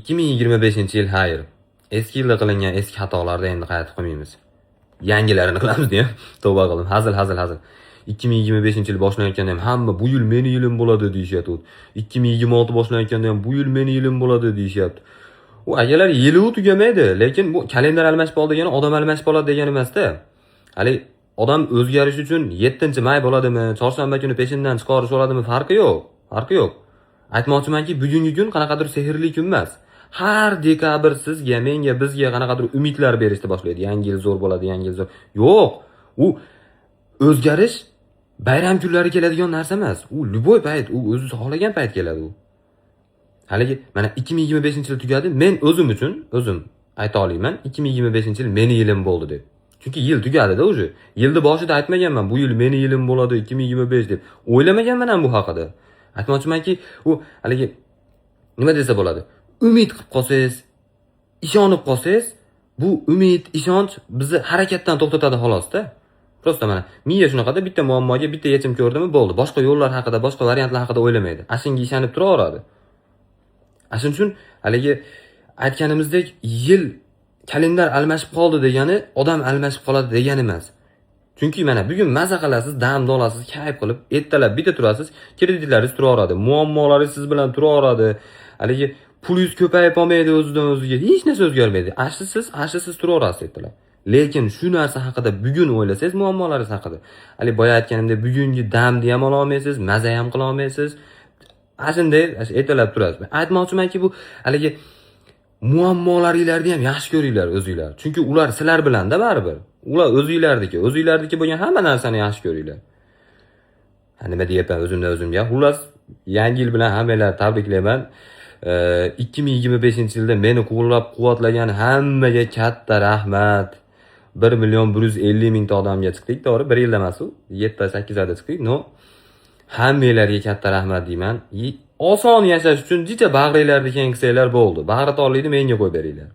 2025-yil xayr. Eski yilda qilingan eski xatolarni endi qaytib qilmaymiz. Yangilarini qilamiz degan. Tavba qildim. Hazil, hazil, hazil. 2025-yil boshlanayotganda ham hamma "Bu yil meni yilim bo'ladi" deyishyapti. 2026 boshlanayotganda ham "Bu yil meni yilim bo'ladi" deyishyapti. U akalar, yili tugamaydi, lekin bu kalendar almashib qoldi degani odam almashib qoladi degani emasda. Hali odam o'zgarish uchun 7-may bo'ladimi, chorshanba kuni peshindan chiqarish bo'ladimi, farqi yo'q. Farqi yo'q. Aytmoqchimanki, bugungi kun qanaqadir sehrli kun emas. Har dekabr sizga, menga, bizga qanaqadir umidlar berishni boshlaydi. Yangi yil zo'r bo'ladi, yangi yil zo'r. Yo'q. U o'zgarish bayram kunlari keladigan narsa emas. U любой payt, u o'zi xohlagan payt keladi u. Haligi mana 2025-yil tugadi. Men o'zim uchun, o'zim ayta olaman, 2025-yil meni yilim bo'ldi deb. Chunki yil tugadida уже. Yilni boshida aytmaganman, "Bu yil meni yilim bo'ladi 2025" deb. O'ylamaganman ham bu haqida. Aytmoqchimanki, u haligi nima desa bo'ladi? Umid qilib qolsangiz, ishonib qolsangiz, bu umid, ishonch bizni harakatdan to'xtatadi xolosda. Просто mana miya shunaqada, bitta muammoga bitta yechim ko'rdimi, bo'ldi. Boshqa yo'llar haqida, boshqa variantlar haqida o'ylamaydi. Ana ishonib turaveradi. Ana shuning uchun haligi aytganimizdek, yil kalendar almashib qoldi degani odam almashib qoladi degani emas. Chunki mana bugun maza qilasiz, damni olasiz, kayf qilib, ertalab bitta turasiz, kreditlaringiz turaveradi, muammolaringiz siz bilan turaveradi. Haligi pulingiz ko'payib qolmaydi o'zidan o'ziga, hech narsa o'zgarmaydi. Ashisiz turaverasiz ertalab. Lekin shu narsa haqida bugun o'ylasangiz, muammolaringiz haqida. Hali boya aytganimdek, bugungi damni ham ola olmaysiz, maza ham qila olmaysiz. Ana shunday ertalab turasiz. Aytmoqchimanki, bu haligi muammolaringlarni ham yaxshi ko'ringlar o'zinglar. Chunki ular sizlar bilanda baribir. Ular o'zinglarniki, o'zinglarniki bo'lgan hamma narsani yaxshi ko'ringlar. Ha, nima deyapman o'zimdan o'zimga. Xullas, yangi yil bilan hammanglarni tabriklayman. 2025-yilda meni qo'llab-quvvatlagan hammaga katta rahmat. 1 million 150 mingta odamga chiqdik, to'g'ri, bir yilda emas u, 7-8 oyda chiqdik. Но, hammanglarga katta rahmat deyman. Oson yashash uchun jicha bag'ringlarni keng qilsanglar bo'ldi. Bag'ri torlikni menga qo'yib beringlar.